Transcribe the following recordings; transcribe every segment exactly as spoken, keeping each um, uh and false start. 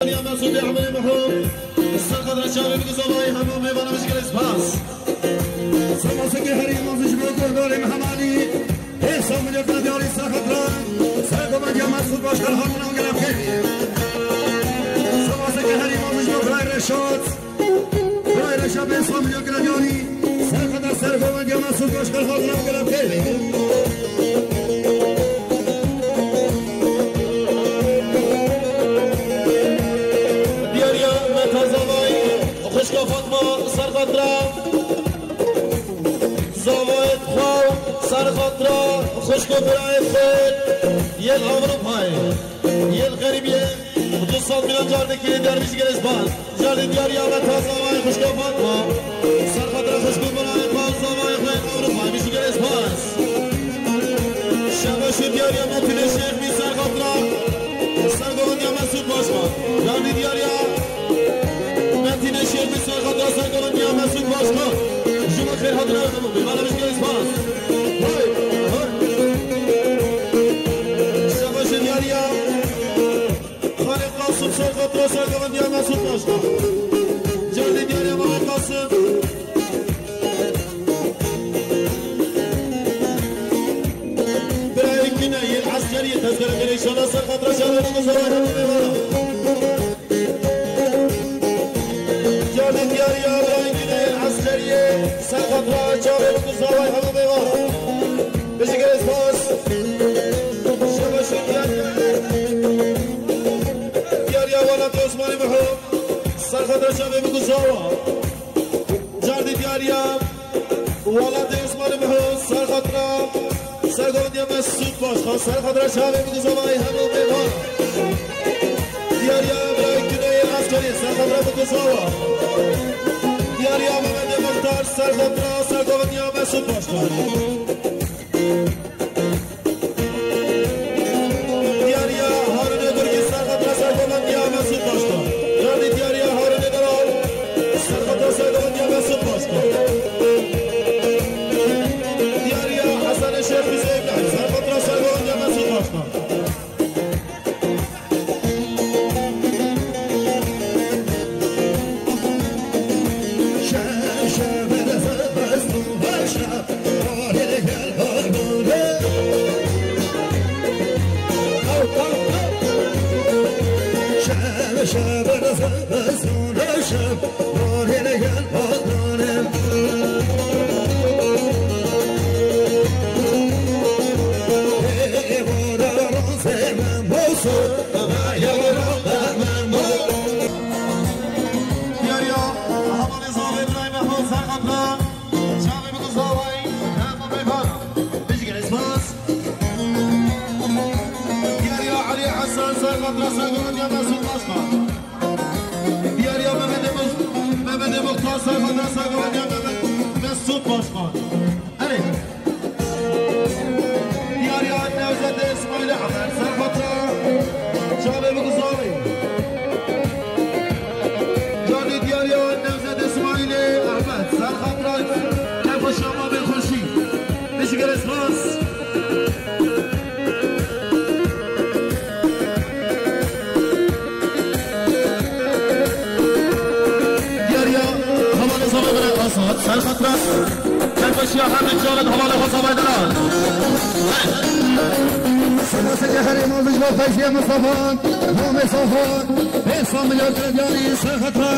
Ya Mesûd Ehmedê Miho, ser xatir çavê biguzavayî hemû mêvanan bijî gelek spas. Spas eke herî mezin ji bo guhdarê Mihemalî. Hêsa milyoka diyarî ser xatir. Ser gomandiya Mesûd Başkan hatine gelek xêr. Spas eke herî mezin ji bo birayê Reşat. Birayê Reşat hêsa milyoka diyarî. Ser xatir ser gomandiya Mesûd Başkan hatine gelek xêr. Diyariya Meta Zavay, xwişka Fatma, ser xatira zavayê xwe, ser xatira xwişk û birayê xwe yên Ewropayê, yên xerîbiyê, du sed milyon carekê diyar bijî gelek spas. Cardî diyariya Meta Zavay, xwişka Fatma. Ser xatira xwişk û birayê xwe û zavayê xwe yên Ewropa. Bijî gelek spas. Şebaş û diyariya Metînê Şêx bî ser xatira. Ser govindiya Mesûd Başkan. Cardî diyariya Metînê Şêx bî ser xatira ser govindiya Mesûd Başkan. Ji bo xêr hatina ew hemû bê. Bala bijî gelek spas. Hay, hay. Şebaş û diyariya Xalê Qasim ser xatira ser govindiya Mesûd Başkan. Cardî diyariya Mehmet Qasim. Birayê Gine yên eskeriyê tezkere gelê şana ser xatira şana biguzavay hemû mêvanan. Cardî diyariya birayê Gine yên eskeriyê ser xatira çavê biguzavay hemû mêvanan. Bijî gelek spas. Şebaş û diyariya. Diyariya Welatê Osmanî Miho. Ser xatira çavê biguzava. Cardî diyariya Welatê Osmanî Miho. Ser xatira ser govindiya Mesûd Başkan. Ser xatira çavê biguzava ey hemû mêvan. Diyariya Birayê Gine yê eskeriyê. Ser xatira biguzava. Diyariya Mehmedê Muxtar. Ser xatira ser govindiya Mesûd Başkan. Diyariya Harunê Gurgî ser xatira ser govindiya Mesûd Başkan. Cardî diyariya Harunê Delal ser xatira ser govindiya Mesûd Başkan. Diyariya Hesenê Şêx Hüseyin Behî ser xatira ser govindiya Mesûd Başkan. Diyariya hevalê zavê birayê me hol ser xatira. Çavê biguzavay hemû mêvanan. Bijî gelek spas. Diyariya Elî Hesen ser xatira ser govindiya Mesûd Başkan. Diyariya Mehmedê Mux-, Mehmedê Muxtar ser xatira ser govindiya Mehmed-, Mesûd Başkan. Erê. Diyariya Nevzedê Îsmaîlê Ehmed ser xatira çavê biguzavê. Cardî diyariya Nevzedê Îsmaîlê Ehmed ser xatira keyfa şama bê xweşî. Bijî gelek spas. Diyariya hevalê zavê birayê Asad ser xatira keyfeşiya her du çavên hevalê xwe zavay delal. Sipaseke herî mezin ji bo Feyziye Mistefa, Momê Safa, pênc sed milyon krediyarî ser xatira.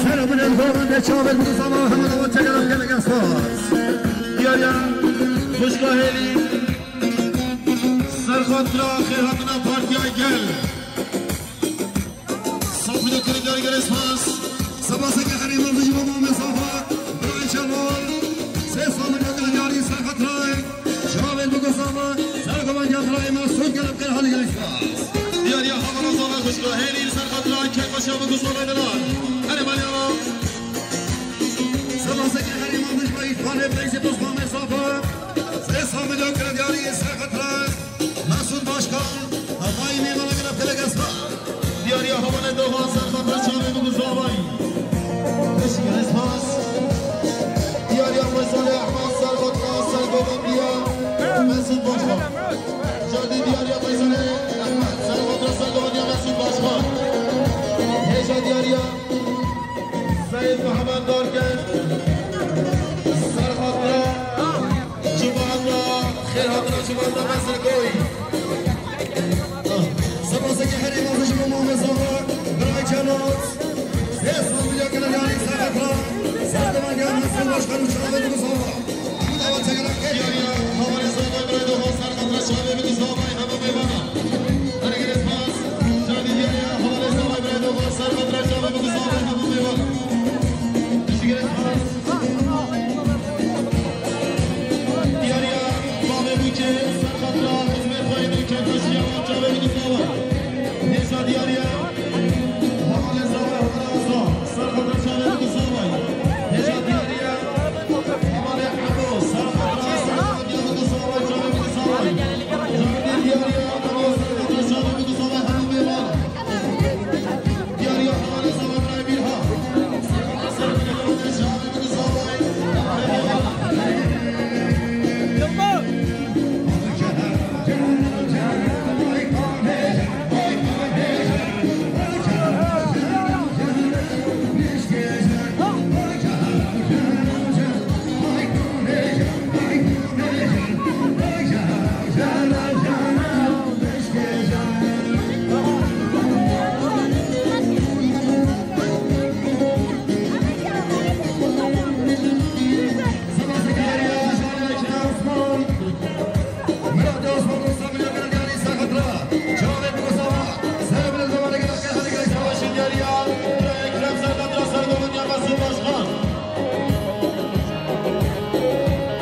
Ser binên goran de çavên biguzava hemû dawa çekere gelek spas. Diyariya xwişka Hêlî. Ser xatira xêrhatina Partiya Gel. Sed milyon krediyarî gelek spas. Sipaseke herî mezin ji bo Momê Safa, birayê Şemal. Sê sed milyon krediyarî ser xatira. Çavên biguzava, ser gomandiya birayê me, Sûd gelek xêr, hemû gelek spas. Diyariya hevala zava xwişka Hêlî ser xatira keyfa şama biguzava delal. Erê maliyana. Sipaseke herî mezin ji bo Îrfanê Feyzî Osman Mêsafa. Sê sed milyon krediyarî ser xatira Mesûd Başkan, hevayî mêvana gelek gelek spas. Diyariya hevalê Dogan ser xatira çavê biguzavay. Bijî gelek spas. Diyariya Feysalê Ehmed ser xatira ser govindiya Mesûd Başkan. Cardî diyariya Feysalê Ehmed ser xatira ser govindiya Mesûd Başkanım, çağırdı bu sabah. Bu davet çekerek geliyor. Diyariya, havalê zavay birayê doxan ser xatira çavê bidû zavay hemû mêvana. Herkes pas. Çavê diyariya, havalê zavay birayê doxan ser xatira çavê bidû zavay hemû mêvana. Teşekkür ederiz. Diyariya, bavê bûkê ser xatira hizmet xweyê bûkê koşiya çavê bidû zavay. Hêja diyariya.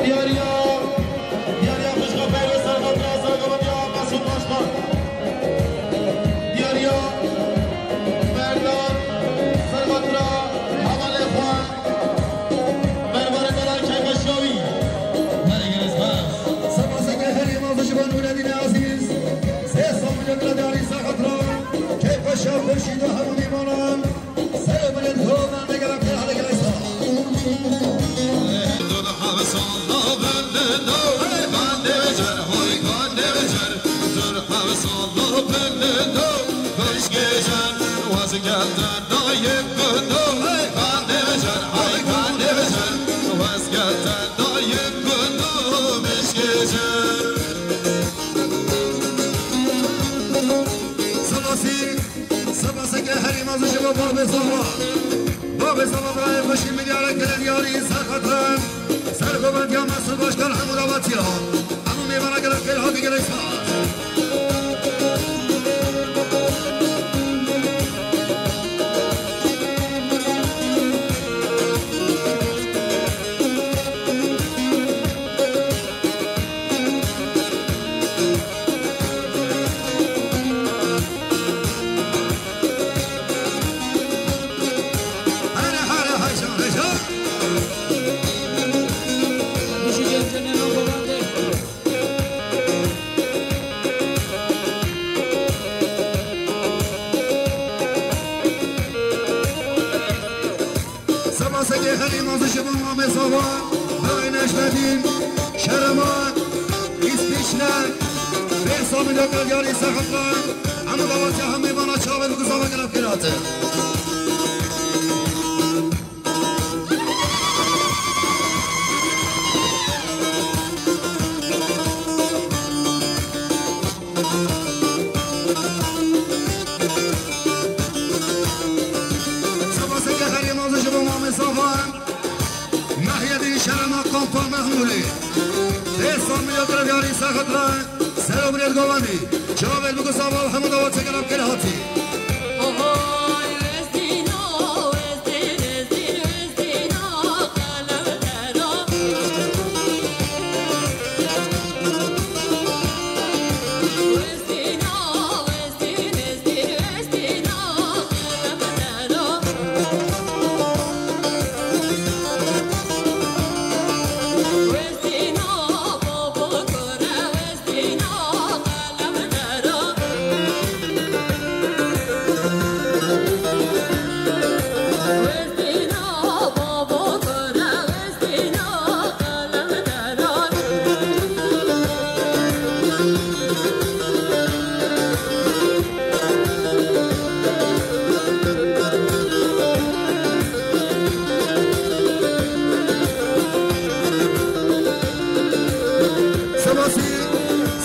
Diyariya, diyariya xwişka peyvê serxatira serxatira Mesûd Başkan. Diyariya, Berdan, serxatira hevalê xwe. Berberê me lan keyfa şawî. Herî girêz bes. Sepaseke herî mezin ji bo Nûredînê Ezîz. Sê sed milyon lira diyarî serxatira. Keyfa şaw xurşîd û hemû mîvanan. Ser û binên govan de gelek tê hale gelek sal. Dur hevsala bilindo, hey, kan devicer, hoy, kan devicer. Dur hevsala bilindo, hoş gecen, vazgeçten dayık gündo, hey, kan devicer, hoy, kan devicer. Vazgeçten dayık gündo, hoş gecen. Selasî. Sepaseke herî mezin ji bo Babê Zava. Babê Zava birayê xwe jî milyarek kire diyarî ser xatir. Sergovendiya Mesûd Başkan hemû dawetiya. Hemû mêvana gelek xêr hatî gelek spas. Sepaseke herî mezin ji bo Mamê Zava, Birayê Neştedîn, Şerema, Îspîşle, Bêr Samî Dökmel, Yarî Sexitran, hemû dawetiya hemû vana çavên ku zava gelek kir hate. Sepaseke herî mezin ji bo Mamê Zava, Mehyedîn Şerema Kompa Mehmûlî. Dê Samiya Diryarî Sexit re, Serobirêt Govendî. Çavêt biku Zava û hemû dawa çekenan kêl hatî. Sebasî,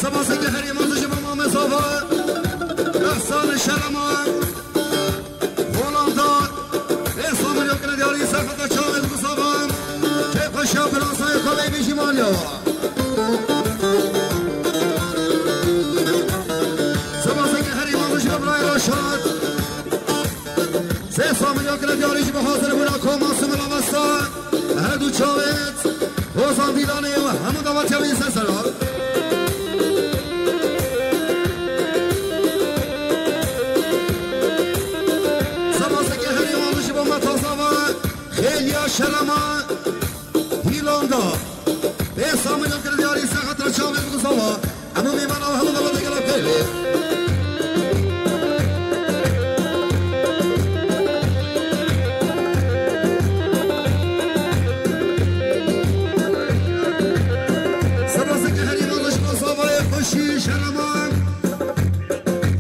sebaseke herî mezin ji bo Mamê Zava, Ehsan Şerema. Hollanda, Êsa Mirya Kiredyarî serxeta çavên Musavan, kê Seba zeke herî mazij be birayê Reşat. Sê samilyon kire diyarî ji bo hazir bûna koma Sumil Avesta. Her du çavêt Hozan Dîlanê û hemû davetiyarî ser sera. Seba zeke herî mazij ji bo me taza ve. Xêliya şerema Hîlanda. Pê samîl kir diyarî sexet re çavê bi guzava. Hemû mêvana û hemû davetê gela pê. Seba zeke herî mazij bo zavayê xweşî şereman.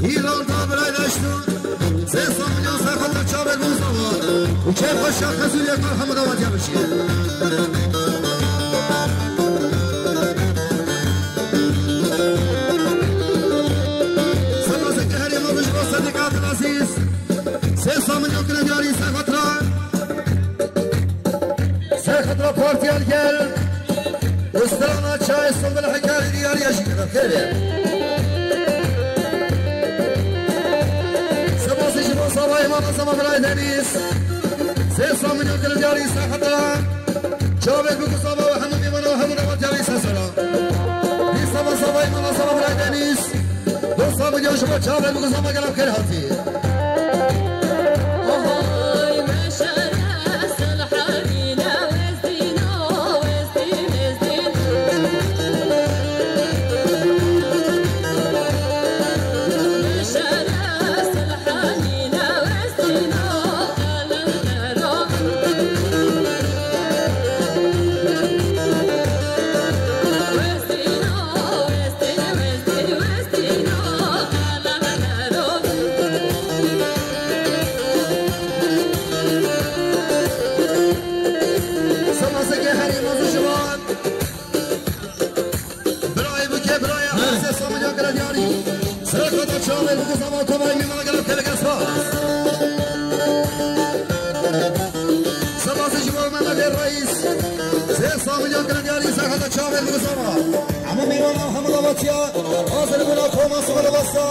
Hîlal da birayê deşto. Sê samîl ya sexet re çavê bi guzava. Û kê xweşa xezûlê kar hemû davetiyar bişî. Seba zeke herî mazij bo Sedîq Abdulaziz. Sê samîl ya kire diyarî sexet re. Sexet re partiya li gel. Strana çayê Sunbil Hekarî diyarî ya jî kire. Xêr e. Seba zeke ji bo zavayê mala zava birayê Denîz. Sê samîl ya kire diyarî sexet re. Çavê bi guzava û hemû mêvana û hemû davetiyarî ser sera. Dîsa be zavayê mala zava birayê Denîz. Dosta bi gel ji bo çavê bi guzava gela bi xêr hatî. Seba zeke herî mazij ji bo birayê bike, birayê Hemse Samîl ya kire diyarî. Sexet re çavê bi guzava tovayê mêvana gela bi xêr spas. Seba zeke ji bo Mehmetê Reîs. Sê samîl ya kire diyarî sexet re çavê bi guzava. Hemû mêvana û hemû davetiya hazir bûna koma Sumil Avesta.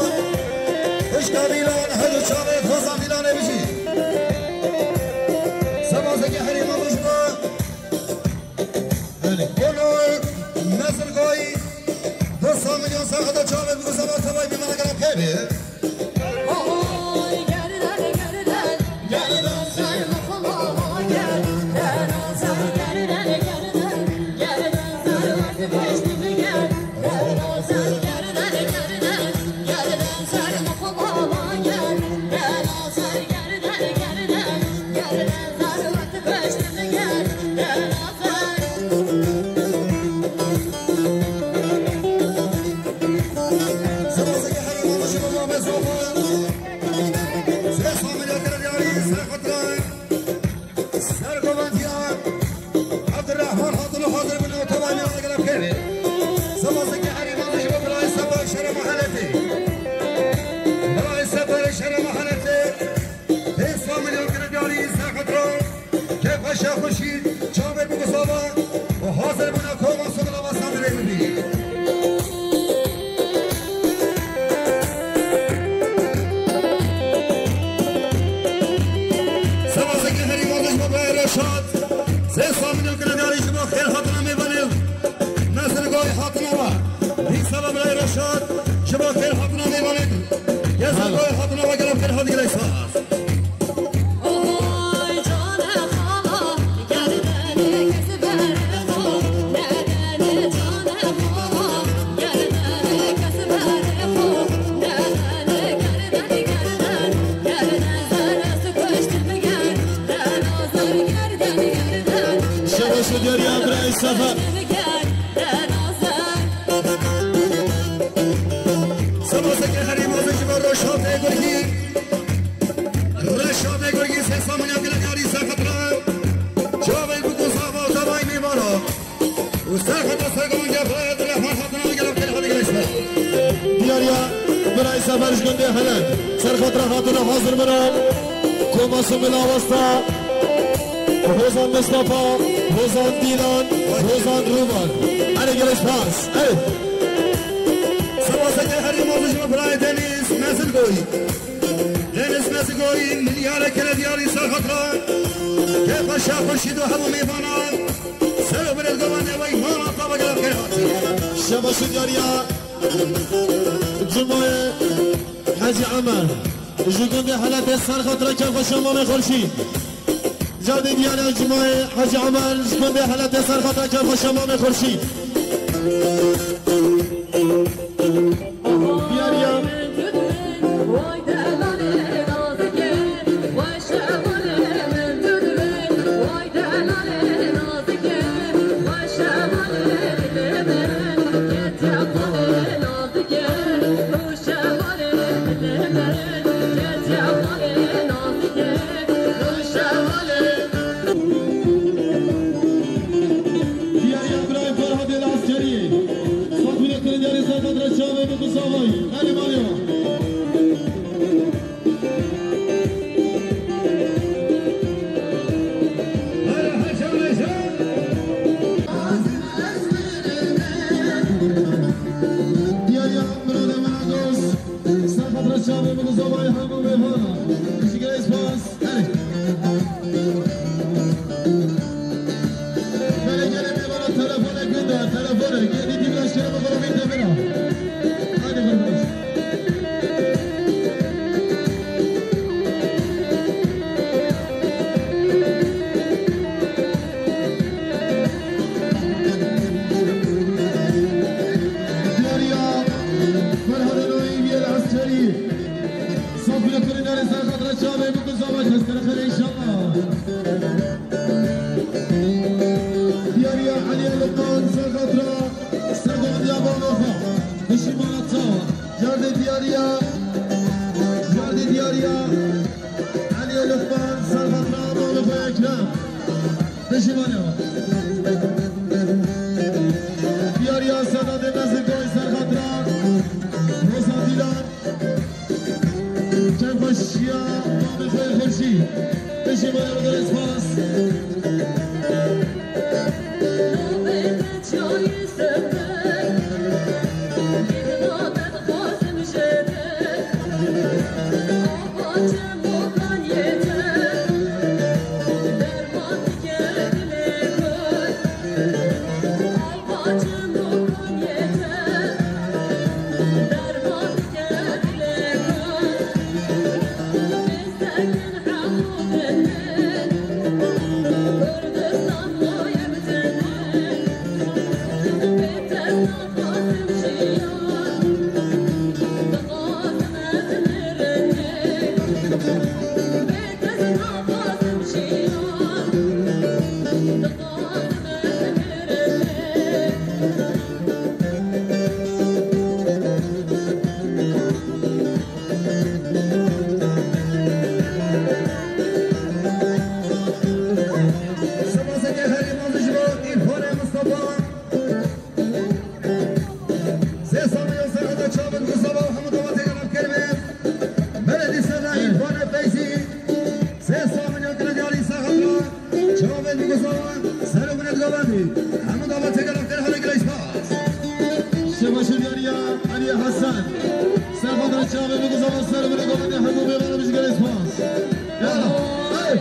Xwişka Dîlan, her du çavê Hozan Dîlanê bijî. Seba zeke herî mazij ji bo Belê. Golo Nezirgoy, du samîl ya sexet re çavê bi guzava tovayê mêvana gela bi xêr. Seba zeke herî mazij ji bo Mehmet Zofa. Sê samîl ya kire diyarî sexet re. Sergovendiya Abdurrahman Hatun hazir bin tovayê mêvana gela bi xêr. Seba zeke herî mazij ji bo birayê Sefer şerê meheletê. Birayê Sefer şerê meheletê. Pê samîl ya kire diyarî sexet re. Kêfxweşa xweşî, çavê bi guzava û hazir bûna koma Sumil Avesta divê bibî. Seba zeke herî mazij ji bo birayê Reşat. Sê samîl ya kire diyarî ji bo xêr hatina mêvanê. Nezirgoy hatina we. Dîsa be birayê Reşat. Ji bo xêr hatina mêvanê. Nezirgoy hatina we gela bi xêr hatî gela spas. Şebaş û diyarî Emre Sefer. Seba zeke herî mazij ji bo Reşatê Gurgî. Reşatê Gurgî sê samîl ya kire diyarî sexet re. Çavê bi guzava tovayê mêvana. Û sexet re sergovendiya birayê Abdurrahman hatina gela bi xêr hatî gela spas. Diyariya birayê Sefer ji gundê Helen. Sexet re hatine hazir bira. Koma Sumil Avesta. Hozan Mustafa, Hozan Dilan, Hozan Ruman. Hadi gel spas. Evet. Spas eke herî mezin ji birayê Deniz Mezilgoy. Deniz Mezilgoy, milyarek kere diyarî ser xatira. Kêfa şa xurşîd û hemû mêvanan. Ser û binê govendê wê mala xwe vegerê xêr hatî. Şebaşî diyariya Cumayê Hecî Emer. Ji gundê Heletê ser xatira kêfa şa mamê xurşîd. Cadê diyariya Cumayê Hecî Emer ji gundê Heletê ser xatira kêfa şa mamê xurşîd. Diyariya. Diyariya birayê Ferhadê li Eskeriyê. Safîne kirin diyarî ser xatirê çavê min bi zavayî. Erê malê wan. Diyariya birayê min Agos. Ser xatirê çavê min bi zavayî hemû mêvana. Teşekkür ederiz. Erê. Belê gelê mêvana telefonek gunda, telefonek. Yedî dîvra şerê bi xwe bîn devira. Haydi kurbaş. Diyariya Ferhadê Noyî Viyel Eskerî. Safîne kirin diyarî ser xatira çavê min bi zavayî. Xestere xêr inşallah. Diyariya Eliyê Luqman ser xatira sergovendiya bavê xwe. Pişîmana çawa. Cardê diyariya, cardê diyariya Eliyê Luqman ser xatira bavê xwe Ekrem. Pişîmana. Diyariya Sedatê Mezirgoy ser xatira Roza Dîlan. Kêfxweşiya mamê xwe yê xurşî. Pişî mala bi gelek spas. Spas eke herî mezin ji bo Îrfanê Mistefa. Sê samî yo serheta çavin ku sava û hemû davatê gelav kiribe. Beledî serra Îrfanê Feyzî. Sê samî yo kire diyarî serheta. Çavên biguza, ser û binê digavendî. Hemû davatê gelav kir, hele gelek spas. Şebaşê diyariya Eliyê Hesen. Serheta çavên biguza, ser û binê digavendî. Hemû mêvanê bijî gelek spas. Yala. Hey!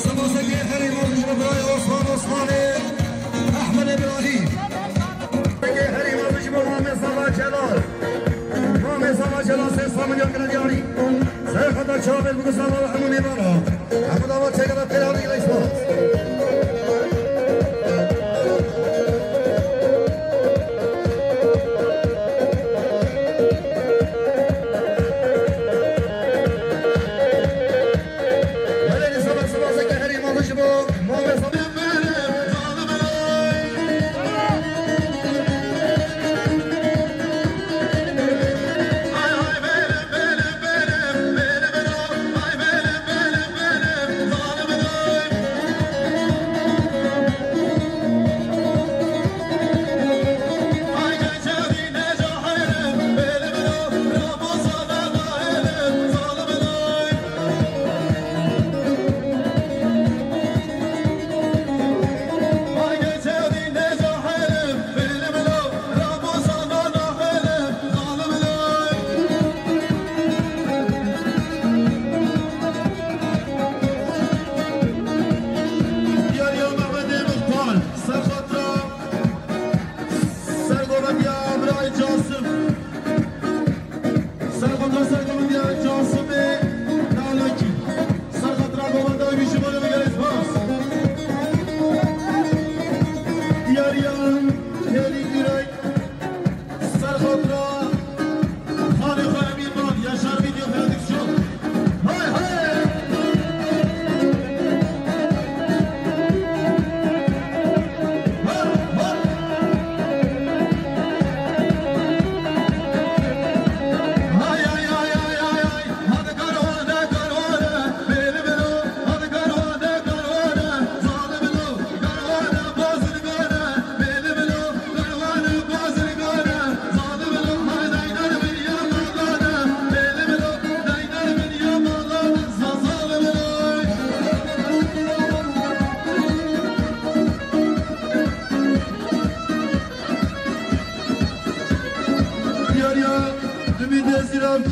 Sipaseke herî mezin ji bo birayê Osman Osmanê, Ehmed Îbrahîm. Sipaseke herî mezin ji bo Mamê Zava Celal. Mamê Zava Celal sê sed milyon gire diyarî. Serheta çavê bi guzava û hemû mêvana. Hemû dava çêkeve pêra digire spas. Belê, dîsa sipaseke herî mezin ji bo Mamê Zava.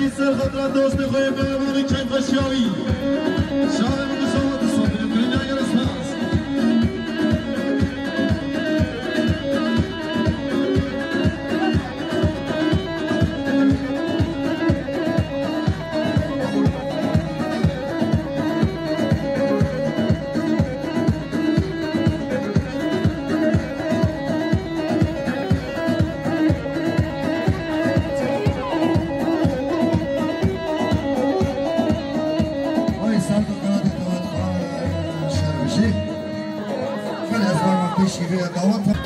Ser xatira dostê xwe yê merevan û keyfxweşiya wî. Şahê min Mustafa Dustan, Gurînayê Resnas. Ay, ser bi qanadê dawet xwe şer bijî. Xelê ez warma pêşî vê dawet.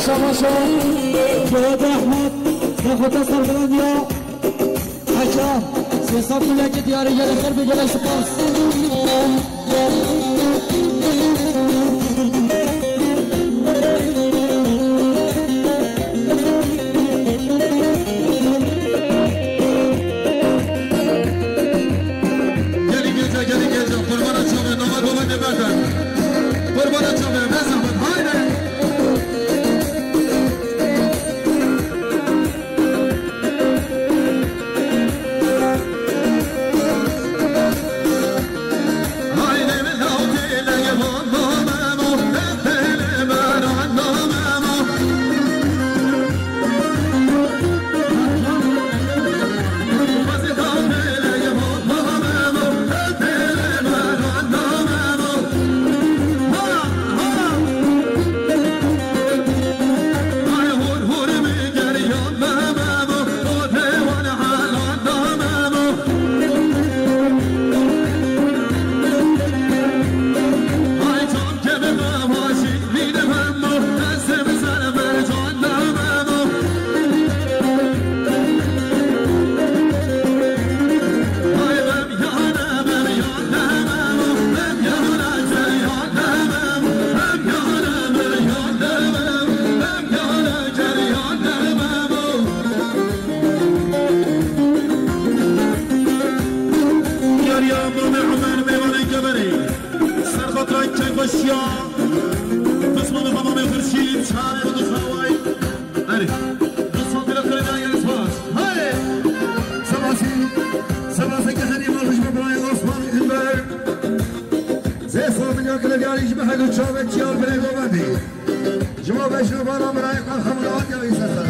Şabaş, Şehit Ehmed, Nexwete Serbilendiya, Hekam, sê sed milekê diyarê gelê xêr be, gelek spas. Gelî gece, gelî gece, qurbana çavê, nava govendê me be. Qurbana çavê, be zehmet, haydi. Yariya Mamê Omer mêvanên keberê. Serxatran kengbaşiya. Pismanê Hemamê Xurşîd, çarê û du xeway. Erê. Du santimetre kare dayê spas. Hayê. Sebasî. Sebasê ke herî mal ji bo birayê Osman Ünver. Zê santimetre kare dayê ji bo hegû çavê çiyar birê govendî. Ji bo beşnûvara birayê xwe Hemû Lewat ya Îsesa.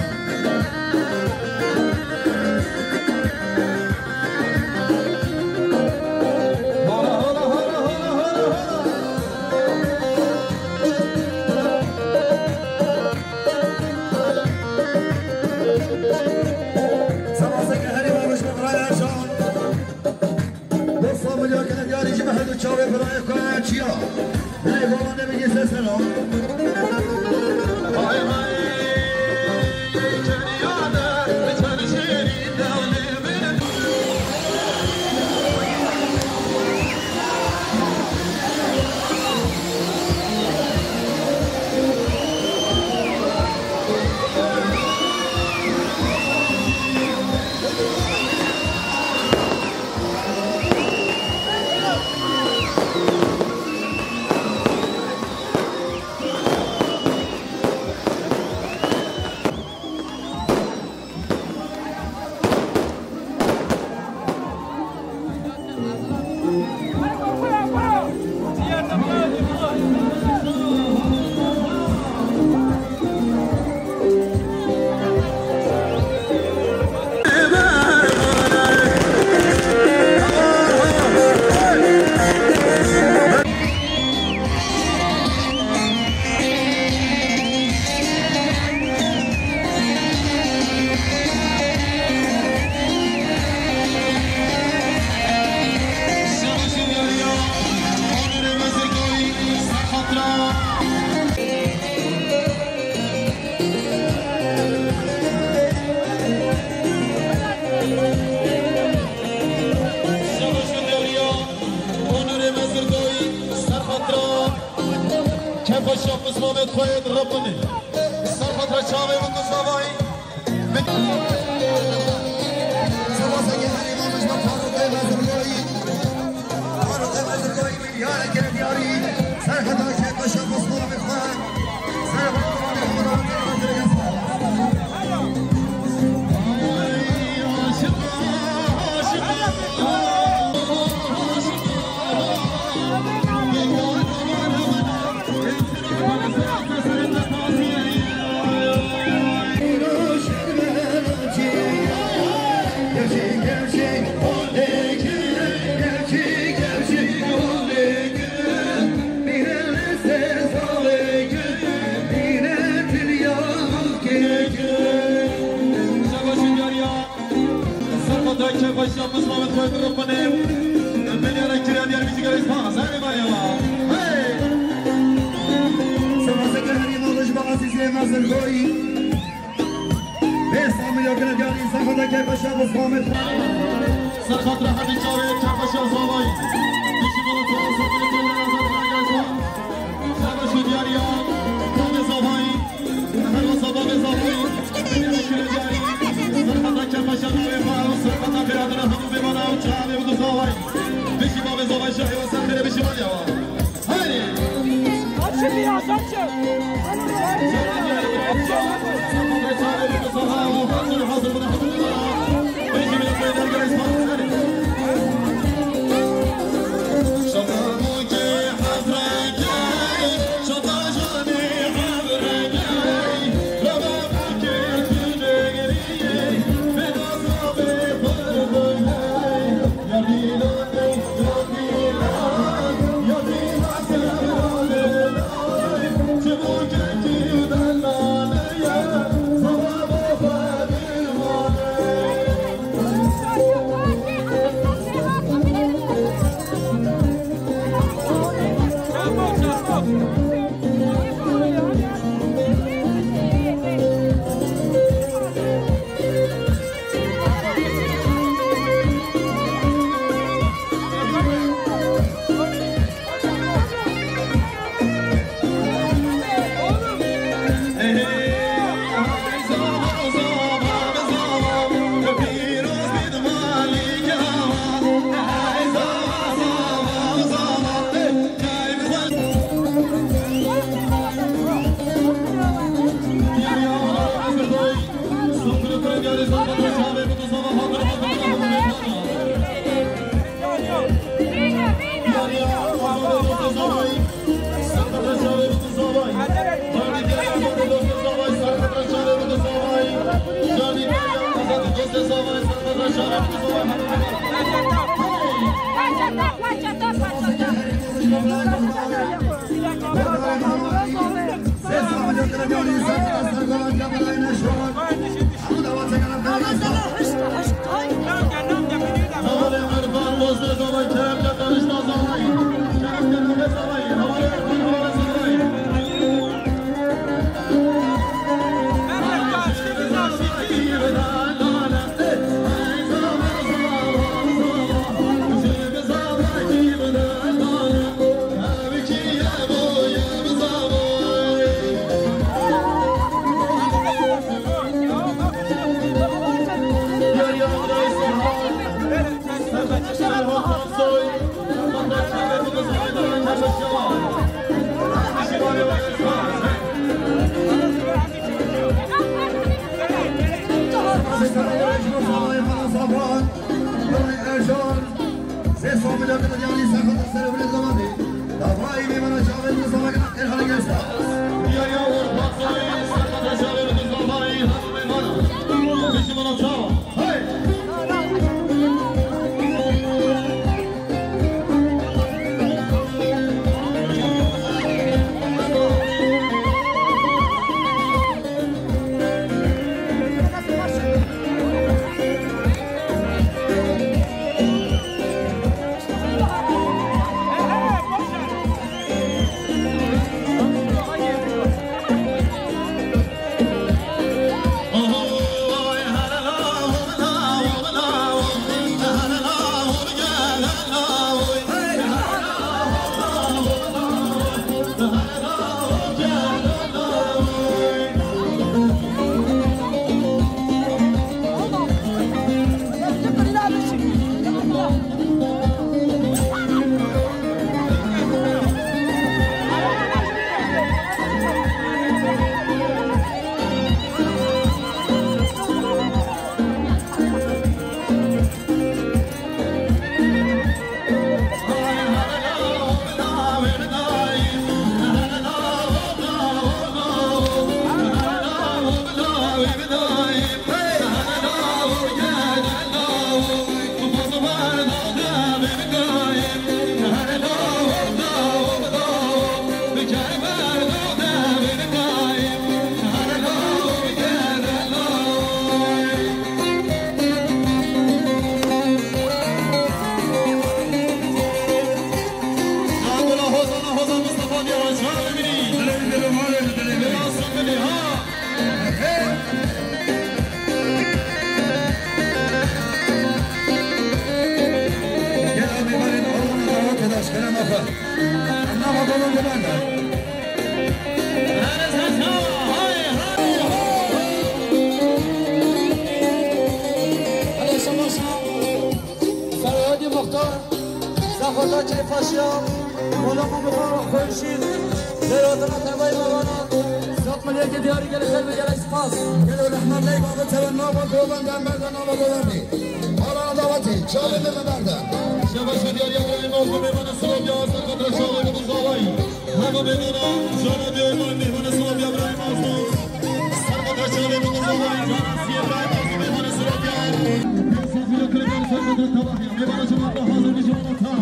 Sebaseke herî baş be birayê Ercan. Dosta milyon kene diyarî ji mehd û çavê birayê xwe çiya. Birayê baba ne bigê seseno. Hay hay, çeriyane, çer şêrî dewlê min. Paşa Muslamê xwe direpinê. Ser xwe re çavê bike zavayî. Sewaseke herî baş be Farûqê Bezirgoyî. Farûqê Bezirgoyî milyareke diyarî. Ser xwe re çavê Paşa Muslamê xwe. Ser xwe re çavê Muslamê xwe. Şabaş diyar ya. Ser xwe re kêfxweşiya Muslamê xwe direpinê. Milyara kiriya diyar biçî gerê spas. Serê me ya. Hey! Sewaseke herî baş be Ezîzê Bezirgoyî. Bê Samî ya gine diyarî ser xwe re kêfxweşiya Muslamê xwe. Ser xwe re hemî çavê kêfxweşiya zavayî. Biçî bala tava sabirê tolera zaten gerê spas. Şabaş diyar ya. Tavê zavayî. Her wisa bavê zavayî, bênê şûrê carî, serqeta kêfxweşa navê xwe, serqeta xêradina hemû mêvana û çavê û du zavayî. Bêjî bavê zavayî şahê we ser xêrê bêjî baliya we. Haydi. Açın biraz, açın. Bêjî bavê zavayî şahê we ser xêrê bêjî baliya we. Nava Golan Golan. Hele şemaşa Ferhadî Muxtar, Zexota Keyfaşiya, Mola Muxtar Xweşî, Zeyratına Tevay Mevana, Zat Meliyekê Diyarî gelê xelbê gelek spas. Gelo rehmet ley babê tewe nava Golan Dember de nava Golan bî. Hala dawetê, çavê min berdan. Şebaşa Diyarî Ebrahîm Mazlûm, mêvana Sirop ya, ser xatra çavê min zavayî. Hema mêvana, cana diyarî mêvana Sirop ya Ebrahîm Mazlûm. Ser xatra çavê min zavayî, cana siyê Ebrahîm Mazlûm, mêvana Sirop ya. Safîra Kırıkan, ser xatra tavahî. Mêvana cevap da hazır bir cevap ta.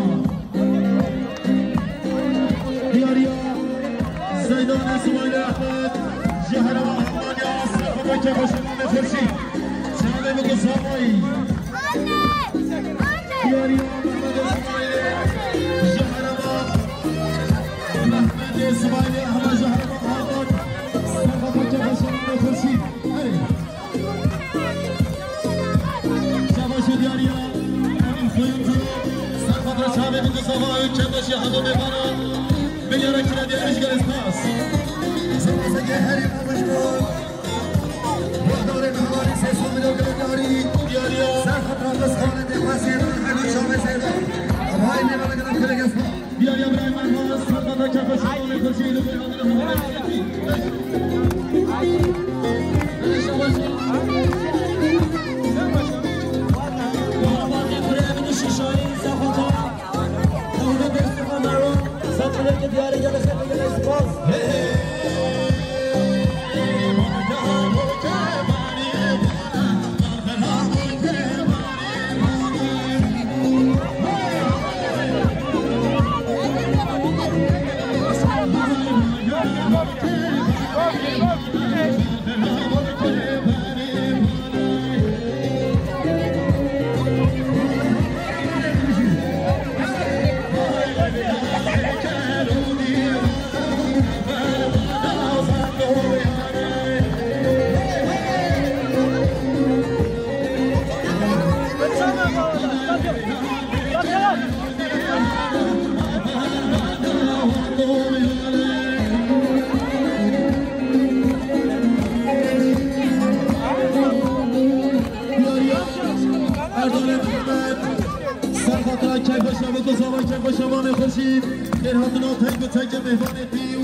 Diyariya Seydan Sibay Ahmed, Jehra Muhammed ya, Sefo Kebaşa Mehmet Hurşî. Çavê min zavayî. Diyariya Mehmet Sibay, Jehra Mehmet Sibay, Ahmed Jehra Muhammed. Sefo Kebaşa Mehmet Hurşî. Hey. Şabaş û diyariya, Emîn Soyuncu, ser xatra çavê min zavayî, Kebaşê Hado Mêvana, bilyara kira diyarî ji gelê spas. Sefaseke herî baş bo. Guhdarên hevalî sê sed milyon gelê diyarî. Diyariya. Ser xatra Rizxanê Dêxwesê, her du çavê seyda. Vay mêvana gelek gelek spas. Diyariya Birayê Mermaz, Serkata Kefe Şabanê Kurşî, li Beyazî Muhammed Fetî. Diyarî gelek spas. Erdalê Mehmet, ser xatira Keyfeşa Beko Zava, Keyfeşa Mamê Xurşîd, xêrhatina teng bi tengê mêvanê pî û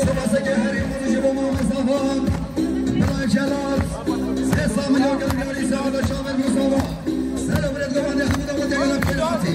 Sipaseke herî xweş ji bo Mamosta Van, Birayê Celal, sê sed milyon gel yarî saada çavên Mustafa. Ser û birêt govendê hemû dawetê gel pêlatî.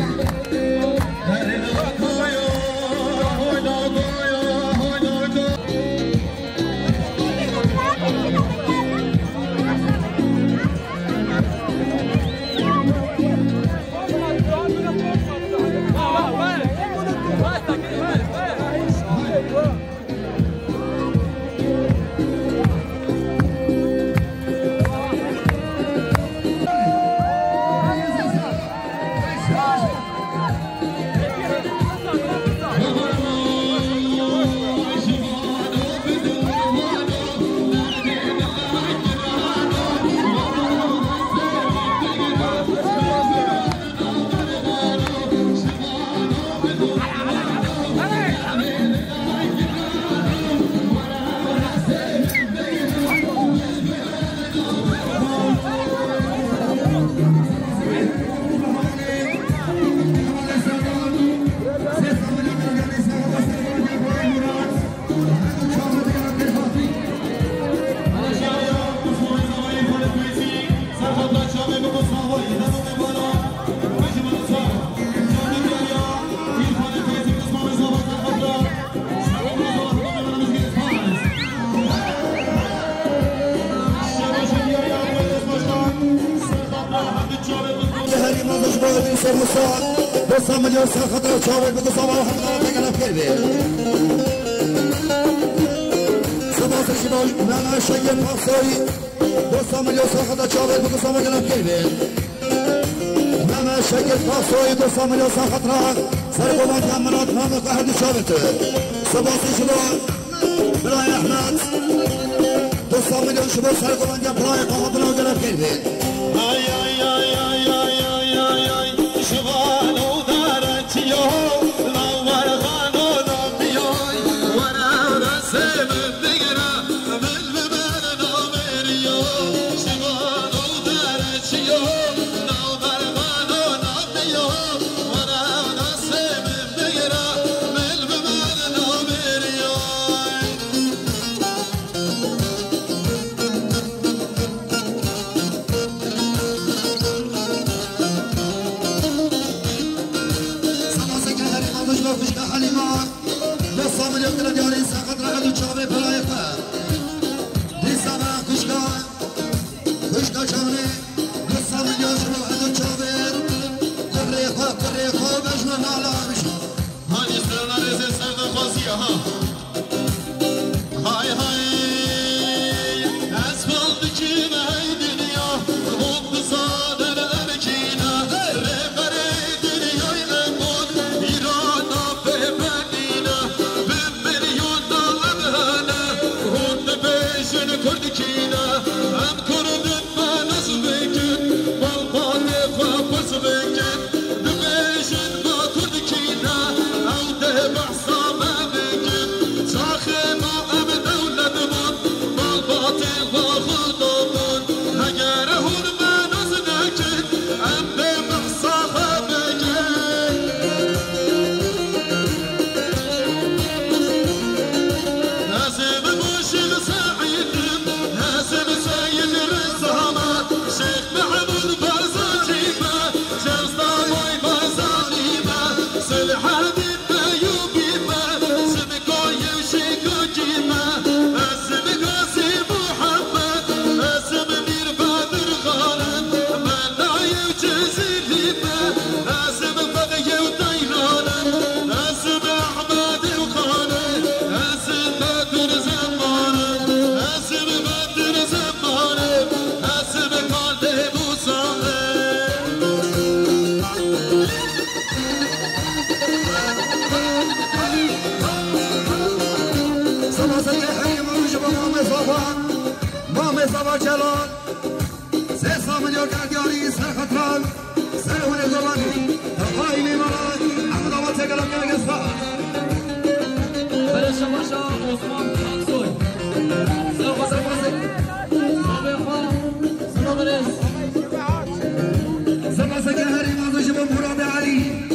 Herî mezin ji bo Êdî Şêrmisa, du sed milyon ser xatir çavek bi du sed û hevdeh tegele pêl bê. Sipasê ji bo Mehmet Şengil Paksoyî, du sed milyon ser xatir çavek bi du sed tegele pêl bê. Mehmet Şengil Paksoyî, du sed milyon ser xatira sergomandiya Mirat Namik, her du çavê tu. Sipasê ji bo Birayê Ehmed, du sed milyon ji bo sergomandiya birayê Kaxabina û gelek pêl bê. Ay, ay, ay, ay, ay, ay, ay, ay, ay. Ji vano daraçiyo, lawer xano nabiyoy, were destê min bigire, min bi min namêriyo. Ji vano daraçiyo, lawer xano nabiyo, were destê min bigire, min bi min namêriyo. Sipaseke herî mezin ji bo xwişka Helîma, du sed milyon gila diyarî ser xatira her du çavê birayê xwe. Dîsa me xwişka, xwişka Canê, du sed milyon ji bo her du çavê kurê xwe, kurê xwe bejne mala. Hanî strana rêzê ser daxwaziya ha. Hay hay, ez bal dikim hey dinya, hûn bizanin em kî ne. Rêberê dinyayê me got, Îrana pê me nîne. Bi milyona em hene, hûn dibêjin Kurd kî ne. Em Kurd in, me nas bikin, malbatê xwe pirs bikin. Dibêjin me Kurd kî ne, ew dê behsa me bikin. Çaxê me em dewlet bûn, malbatê xwe xuda bûn. Heger hûn me nas nekin, em dê behsa xwe bikin. Ez ê bi Şêx Seîd im, ez ê bi Seyid Riza me, Şêx Mehmûd Barzanî me, Şêx Samoy Barzanî me, Selahedîn Eyûbî me, Simkoyê Şêkokî me, ez ê bi Gazî Muhammed, ez ê bi Mîr Bedir Xan im, Melayê Cizîrî me, ez ê bi Fediyê Teyran im, ez ê bi Ehmedê Xan im, ez ê bi Bedir Zeman im, ez ê bi Bedir Zeman im, ez ê bi Xalê Musa im. Sipaseke herî mezin ji bo Mamê Zava, Mamê Zava Celal. Sê sed milyon gel diyarî ser xatira, ser hûnê dolanî. Daxwayî mîmara, em dawa tegelam gelek ez xwe. Bere şemaşa Osman Aksoy. Sipaseke herî mezin ji bo Muradê Elî.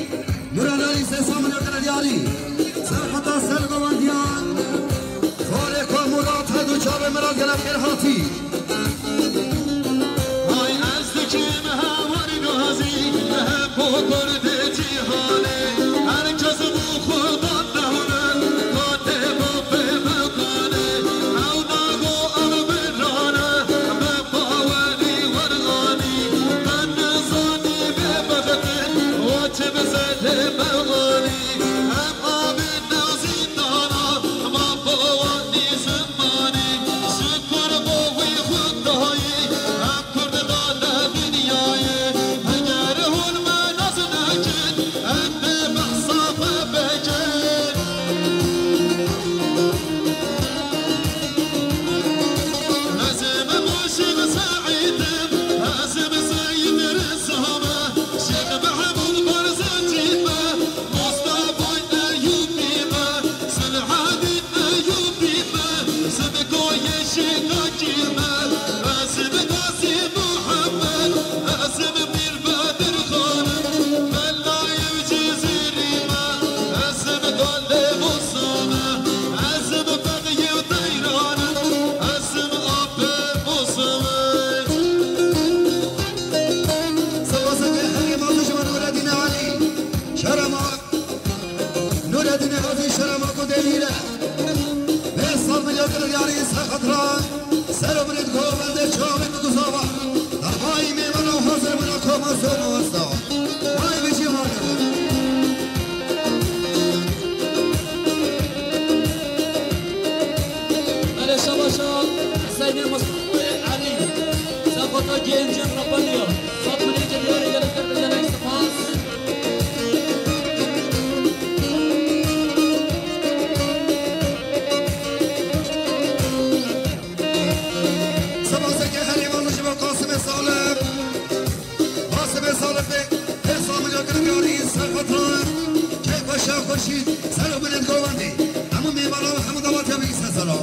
Miral gele xêr hatî. Ay ez dikim hemar gazî, hep o kurdê cîhanê. Her kes bû xudan dewre, katê bafê biqanê. Ew nago ev birane, bi bawerî werganî. Ben nizanî bê bextin, o çi bi sedê mewanî. Em avê navzîndana, ma bo wanî zimanî. Şikir bo wî xwedayî, em kurd dane dinyayê. Heger hûn me nas nekin, em dê behsa xwe bikin. Ez ê Memoşî Seîd im, ez ê Seyîd Reza me, Şêx Mehmûd Barzanî me, Mustafayê Eyûbî me, Selahedîn Eyûbî me, Simkoyê Şêkakî me, ez ê Gazî Muhammed, ez ê Mîr Bedirxan im, Belayê Cizîrî me, ez ê Galê Musa me, ez ê Bexiyê Teyran im, ez ê Apê Musa me. Sewaseke herî mezin ji bo Nureddîn Elî, Şerema. Nureddînê Gazî Şerema ku demîre. Vê sal milyotir yarî ser xatira ser û birêd govendê çavê ku duzava. Davayî mêvana hazir bûna koma zor û westa. Vay bijî mane. Belê şabaşa Seydê Mustafayê Elî. Sexota gencên Rebeniya. Sat milyotir yarî gelek gelek spas. Sipaseke herî mezin ji bo Qasimê Salih. Qasimê Salih bê, pê Samica girkarî serxwetan. Keypaşa Xurşîd, ser û binên govendî. Hemû mêvana û hemû dawetiya bigî ser sera.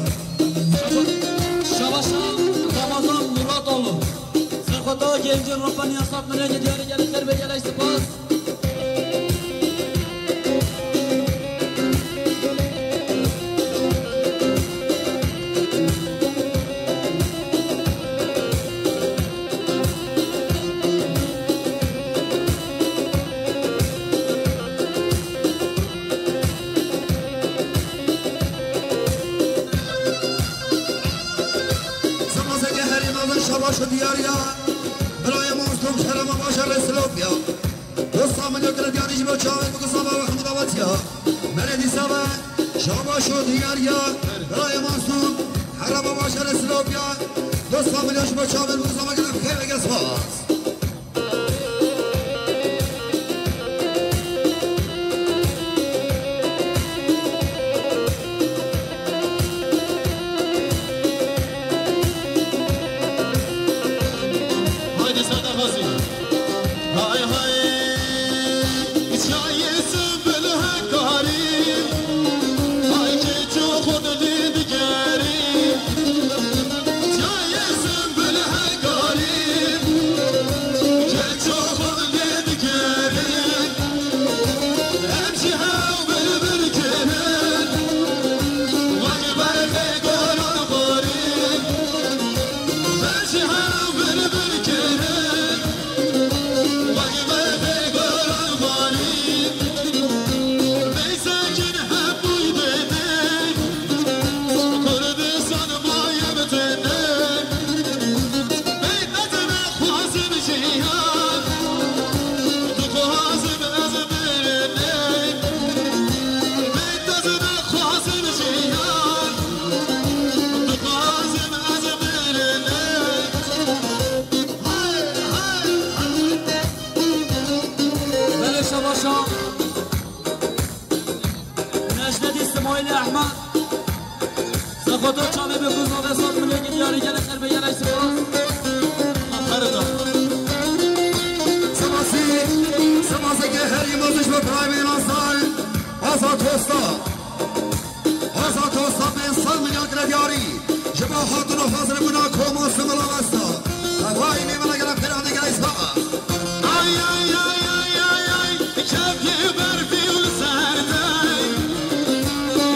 Şabaşa Ramazan Muratoğlu. Serxweta gencên Rebeniya sat milyotir yarî gelek gelek spas. Sipaseke herî mezin şabaş û diyariya birayê Mazlûm Şerema Bajarê Silopya. Dosta min ya girêdiyarî ji bo çavên bikisava we hemû dawetiya. Berê dîsa ve şabaş û diyariya birayê Mazlûm Herema Bajarê Silopya. Dosta min ya ji bo çavên bikisava gelek xêr vege spas. Haydi Serdar Gazi. Hay hay. Çayê Sümbül Hekarî. Ay keço xwe dilê digerî. Çayê Sümbül Hekarî. Keço xwe dilê digerî. Em ji hev bir bir kirin. Wek berxê goran xwarî. Em ji hev bir bir kirin. Wek berxê goran xwarî. Bê sekin hemûy bêdê. Kurdistan maye bi tenê. Bê ez naxwazim jiyan. Dixwazim ez birînim. Bê ez naxwazim jiyan. Dixwazim ez birînim. Hey, hey, hey. Belê şabaşa. Necdetî Simoyîlê Ehmed. Sexoto çavê bi buzovê sat milyonkî diyarî gelek xêr be, gelek spas. Aferin. Sipasî, sipaseke herî mezin ji bo birayê min Azad, Azad Tosta. Azad Tosta pênc sed milyon girêdiyarî ji bo hatin û hazir bûna koma Sumela Westa. Davayî mêvana gelek xêr hatî gelek spas. Ay, ay, ay, ay, ay, ay, kevkê berfî û li ser tey.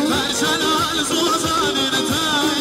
Perşana li zozanê li tey.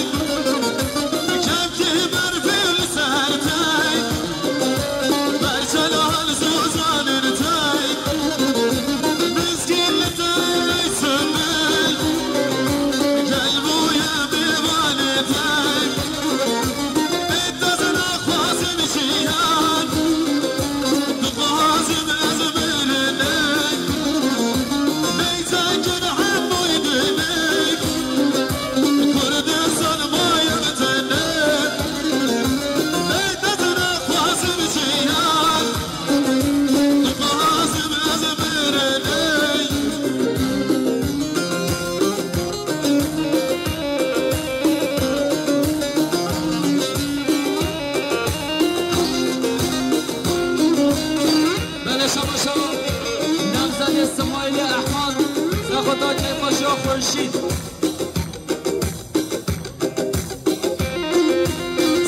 Şît.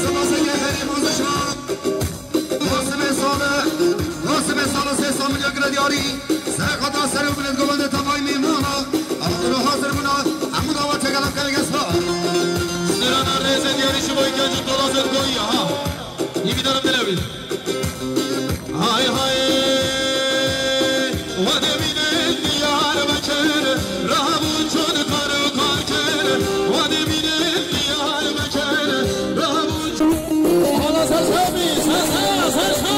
Sipaseke herî mazişa. Nasibê sale, nasibê sale sê sal milyon gire diyarî. Serxata ser û bilêt govendê tevayî mêmana. Ama hazir bûna, hemû dawa çekela kevgesa. Sirana rêzê diyarî ji bo genc û tolazên goyî ya, ha. Yî giderim dilewî. Hay hay, wedê mînê Diyarbekir, rabû çûn kar û kar kir. Wedê mînê Diyarbekir, rabû çûn. Hala ser şa bî, ser şa, ser şa.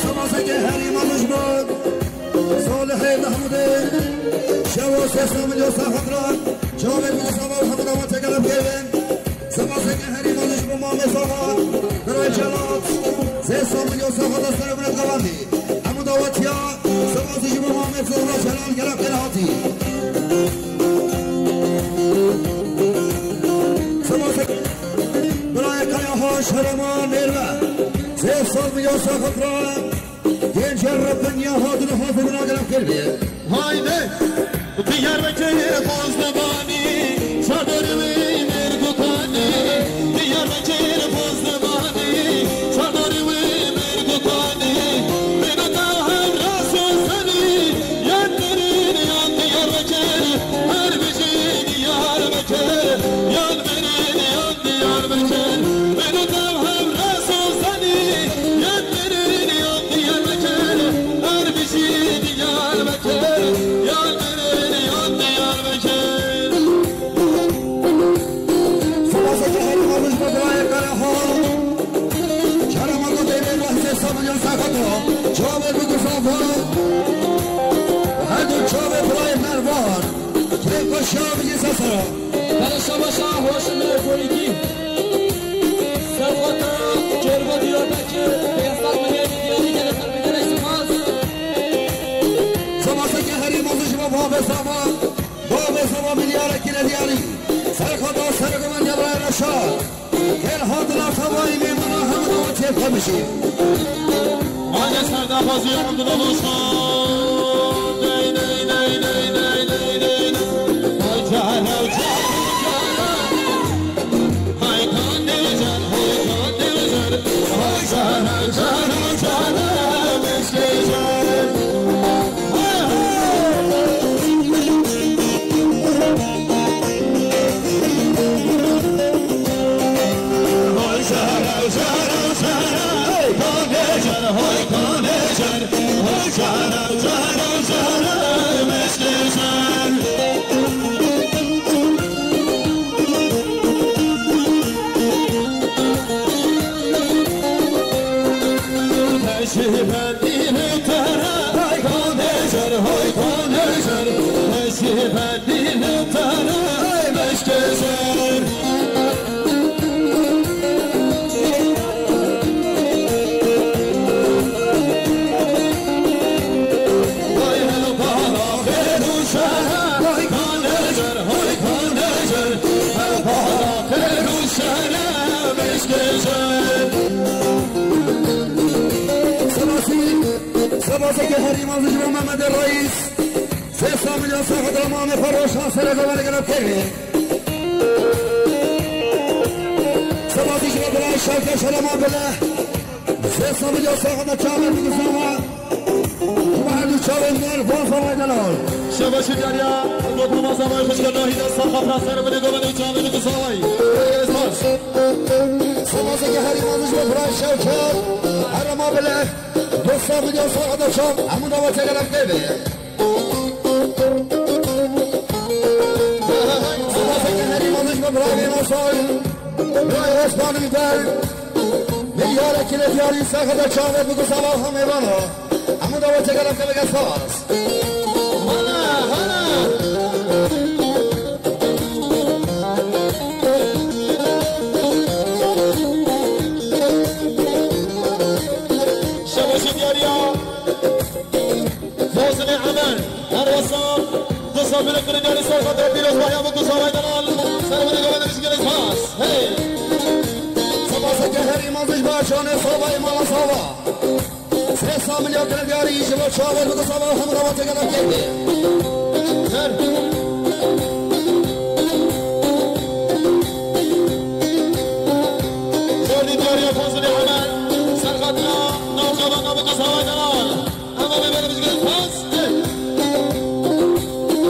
Sipaseke herî mazij bo Salihê Mehmûdê, şewa sê sed milyon serxat ra, çavê bi sava û hemû dawa çekele bikevin. Sipaseke herî mazij bo Mamê Sava, birayê Celat, sê sed milyon serxat ra ser û bilêt govendî. Hemû dawetiya, sipasî ji bo Mamê Sava, Celal gelek kere hatî. Sipaseke birayê Kaya Haş, herêma Mêrve, sê sed milyon serxat ra, Gencer Rabbin ya hadin hazir bina gelek kir bî. Haydi. Diyarbekir Bozdebanî, çadorî wî mêr gukanî. Diyarbekir Bozdebanî, çadorî wî mêr gukanî. Bêno taw hevra sosenî, yan mirin yan Diyarbekir. Her bijî Diyarbekir, yan mirin yan Diyarbekir. Bêno taw hevra sosenî, yan mirin yan Diyarbekir. Her bijî Diyarbekir, yan mirin yan Diyarbekir. Sipaseke herî mazij bo birayê Karahan. Çarema ku dêrê wehzê sê milyon serxat ra, çavê bi guzava. Her du çavê birayê Mervan. Kêfxweşiya bigî sesera. Bere şebaşa hoşin û goyîkî. Serxata Çêrgo Diyarbekir, pênc sed milyon diyarî gelek kir bî, gelek spas. Sipaseke herî mazij bo Bavê Sava. Bavê Sava milyara kire diyarî. Serxata serê govendê Reşa. Gel hatina tevayî mêmana hemû dawa çêxwe bişî. Hadi ser daxwazî Abdullah Boşan. Dey, dey, dey. Hay cara, cara, cara. Hay kan dejan, hay kan dejan. Hay cara, cara, cara. Meşke jan. Şîbendî li te re, hay kanê cer, hay kanê cer, şîbendî li te re, hay meşkê zer. Hay hel para xêr û şer, hay kanê cer, hay kanê cer, hel para xêr û şer, meşkê zer. Sipasî, sipaseke herî mezin ji bo Mehmedê Reîs. Sê sed milyon serxeta mamê xwe roşan serê govendê gelo kevê. Sipasî ji bo birayê Şevket Şerema Bile. Sê sed milyon serxeta çavê bigusava. Ji bo her du çavên me van zavay delal. Şebaşî diyariya, dokuma zavay xwişka nahî de serxeta ser binê govendê çavê bigusavay. Spas. Sipaseke herî mezin ji bo birayê Şevket Şerema Bile. Du sed milyon serxeta çav, hemû dawa çekelek tê de. Sipaseke herî mezin ji bo birayê Mîna Say, birayê Osman Îder, milyara kîle diyarî serxeta çavê bigusava hemê vana. Hemû dawa çekelek tê de spas. Hala, hala. Şebaşî diyariya. Fozinê Emer, her wesa du sed milyon kirin diyarî ser Canê Sava ê mala Sava. Sê samilya girê diyarî ji bo çawa bike Sava hem rawa têgela keyfê. Her. Zordî diyariya Fazilê Hemer. Ser xatira navxewa navxewa Sava delal. Ama bê bere bijgir pas.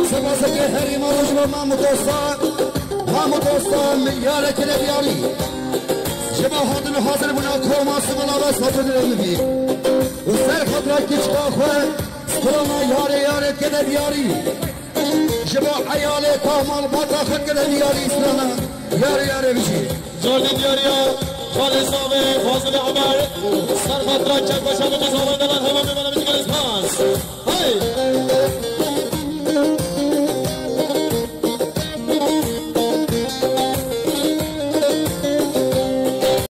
Sipaseke herî mala ji bo Mahmud Dosta. Mahmud Dosta, milyareke le diyarî. Ji bo hatin û hazir bûna koma Sibila ve satın bî. Û ser xatira kiçka xwe, strana yarê yarê kede diyarî. Ji bo eyalê ka malbata xwe kede diyarî strana yarê yarê bijî. Zordî diyariya Xalê Savê, Fazilê Emer. Ser xatira çek başa bike Savê delal hema bê bere bijgir pas.